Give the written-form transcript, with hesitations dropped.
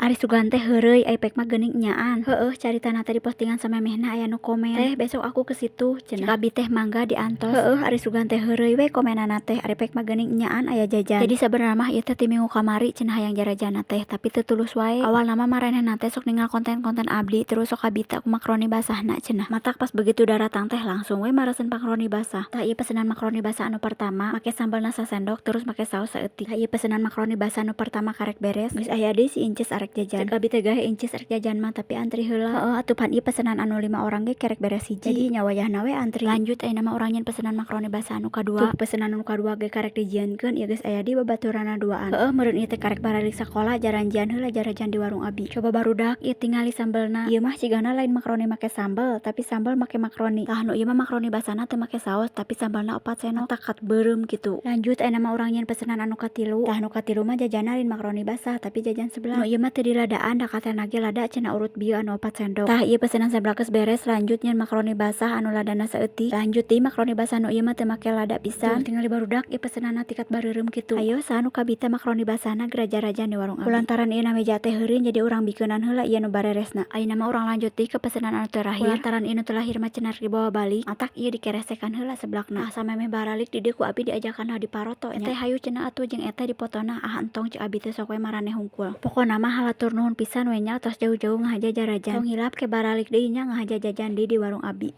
Ari sugan teh heureuy, ai pek mah geuning enyaan. Heueuh, caritana teh di postingan samemehna aya nu komen, "Teh, besok aku ke situ," cenah. Cek abi teh, "Mangga diantos." Heueuh, ari sugan teh heureuy we komenanna teh, ari pek mah geuning enyaan aya jajan. Jadi sabenerna mah ieu teh ti minggu kamari cenah hayang jarajanna teh, tapi teu tulus wae. Awalna mah maranehna teh sok ningal konten-konten abdi, terus sok kabita ku makaroni basahna cenah. Matak pas begitu daratang teh langsung we maresen makaroni basah. Tah, ieu pesenan makaroni basah anu pertama, make sambelna sasendok, terus make saos saeutik. Tah, ieu pesenan makaroni basah anu pertama karek beres, geus aya deui si inces arek jajan. Cek abi teh, "Gahe, inces arek jajan mah, tapi antri heula." Heueuh atuh, pan ieu pesenan anu lima orang ge kerek beres hiji. Jadi nya wayahna we antri. Lanjut, ayeuna mah urang nyieun pesenan makaroni basah anu kadua. Tuh, pesenan anu kadua ge karek dijieunkeun, ieu geus aya deui babaturanna duaan. Heueuh, meureun ieu teh karek baralik sakola, jaranjian heula jarajan di warung abi. Coba, barudak, ieu tingali sambelna. Ieu mah cigana lain makaroni make sambel, tapi sambel make makaroni. Tah, nu ieu mah makaroni basahna teu make saos, tapi sambelna 4 sendok. Takat beureum kitu. Lanjut, ayeuna mah urang nyieun pesenan anu katilu. Tah, nu katilu mah jajanna lain makaroni basah, tapi jajan seblak. Nu ieu mah teu diladaan, da katena ge lada cenah urut bieu anu 4 sendok. Tah, ieu pesenan seblak geus beres, lanjut nyieun makaroni basah anu ladana saeutik. Lanjut deui, makaroni basah nu ieu mah teu make lada pisan. Tuh, tingali, barudak, ieu pesenanna tikat bareureum kitu. Ayo, saha nu kabita makaroni basahna geura jarajan di warung abi. Kulantaran ieu na meja teh heureun, jadi urang bikeunan heula ieu nu bareresna. Ayeuna mah urang lanjut deui ke pesenan anu terakhir. Kulantaran ieu nu terakhir mah cenah dibawa balik, matak ieu dikeresekan heula seblakna. Ah, samemeh baralik di dieu ku abi diajakan diparoto nya. "Teh, hayu," cenah atuh, "jeung eta dipotona." "Ah, entong," cek abi teh, "sok we maraneh hungkul." Pokona mah hatur nuhun pisan we nya, tos jauh-jauh ngahaja jarajan. Tong hilap ke baralik deui nya ngahaja jajan deui di warung abi.